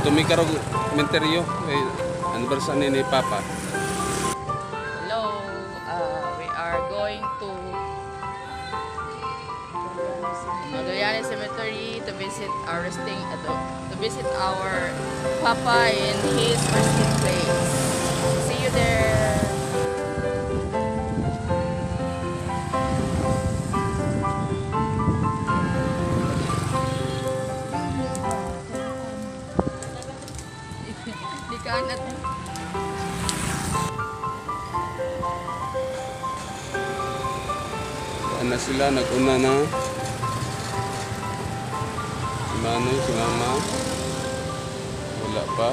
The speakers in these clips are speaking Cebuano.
Tumi karog menteryo kay anniversary ni Papa. Hello, we are going to Magallanes Cemetery to visit our papa in his resting place. See you there. Di ka na. Kuan na sila, nag-una na. Si Manoy, si Mama. Wala pa.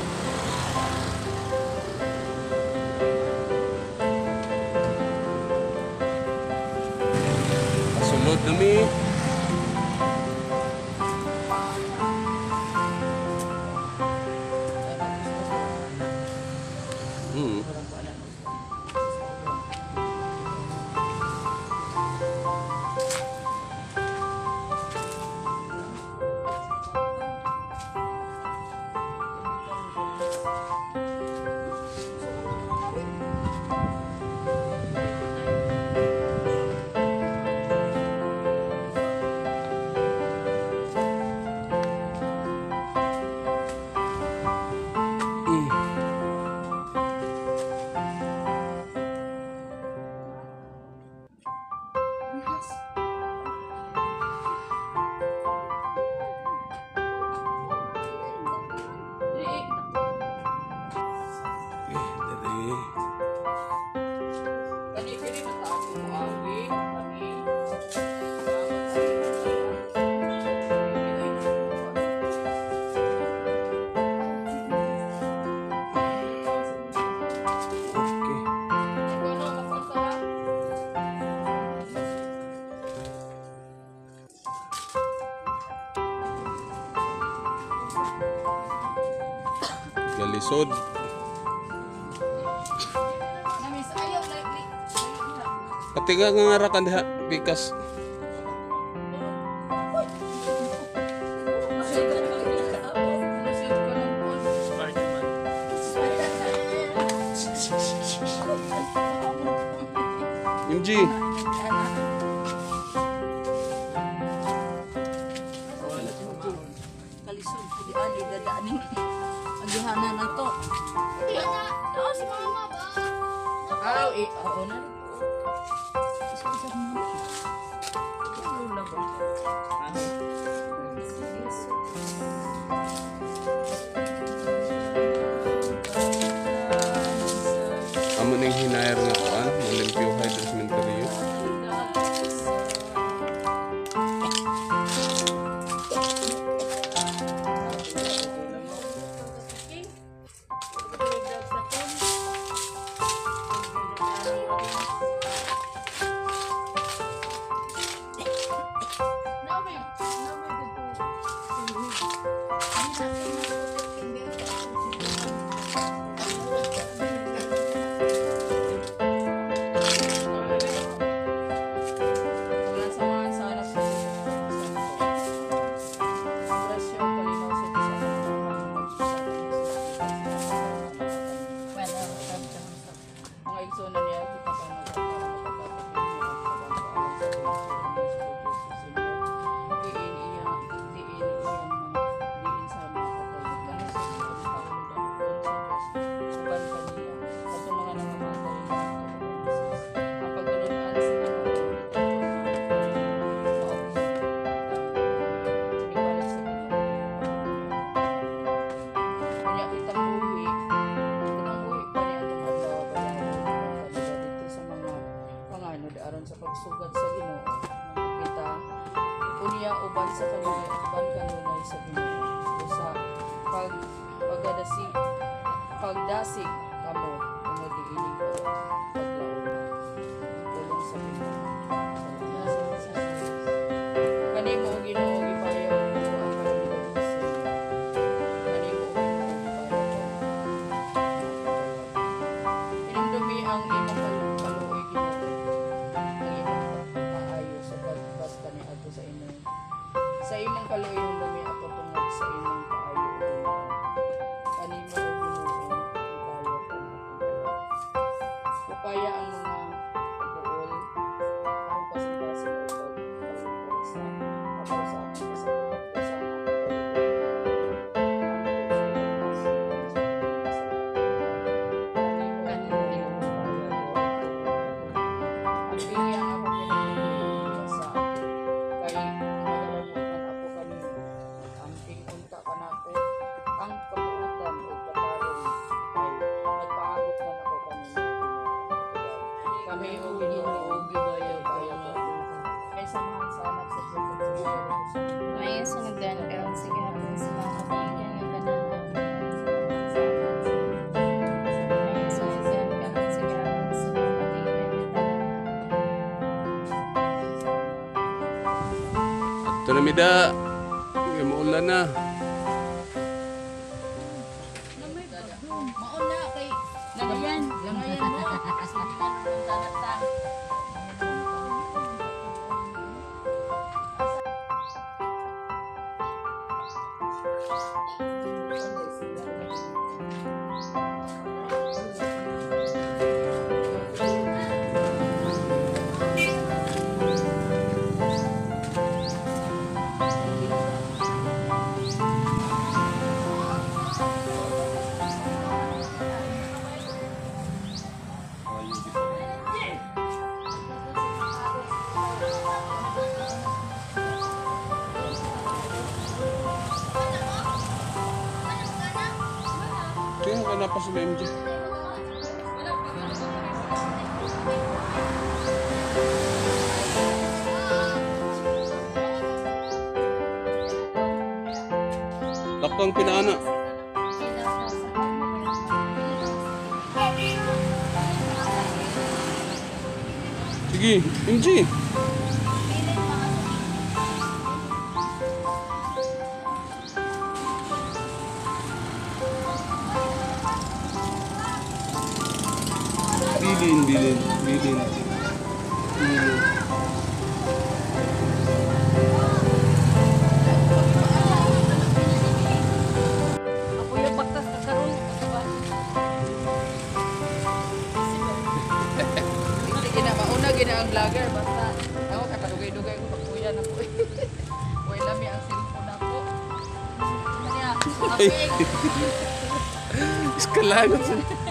Kasulod na mi. Okay, dali. Kani diri mataas ko awi kani. Okay. Ano mapunta? Galisod. Namis ayaw likely. Patiga nga nga ra ka diha, bikas. MG. Kalisod ko di ani dadaanin. Agihanan na to. Oo, si mama ba? Aw, eh, oo na. Isa-isa mo. Ano ba? Amo ning hinayar nga kuan, malimpyo hydro cementerio. Walang samahan sa anak sa Santo. Grasya o kalinaw sa Diyos ang mga igsoon niya kita pa diin iya diin iyang mga diin sa mga patay kani sa mga Paulo dapat sa Diyos uban kaniya kadtong mga nangamatay nga Jesus ang pagtulun-an sa Ginoo ibalik sa Ginoo. Unya kitang buhi pa ni atong adlaw bayaw kanila dito sa mga panganod aron sa pagsugat sa Ginoo kita unya uban sa kanunay, uban kanunay sa Ginoo usa pag pagadasi pagdasig kamo tungod niining paglaom ang pulong sa Ginoo. Salamat sa Diyos. Kanimo, o Ginoo, gibayaw ko ang kaluoy sa imo. Kanimo, o Ginoo, gibayaw ko. Hinumdumi ang imong kaluoy, Ginoo, ang imong kaayo sa pagbat kaniadto sa imong kaluoy. Hinumdumi ako tungod sa imong kaayo, o Ginoo. Mida. Kay maulan na. Mauna kay langayan, langayan mo. Tanata. Kaya ka na pa sa MJ. Lakang pinaana. Sige, MJ. Bilin, bilin, bilin. Bilin. Ako yung baktas kakaroon ka ba? Hindi gina mauna gina ang vlogger basta ako kay padugay-dugay ko pagkuya na ko. Way lami ang cellphone ako. Kanya, aping. Iskalagot.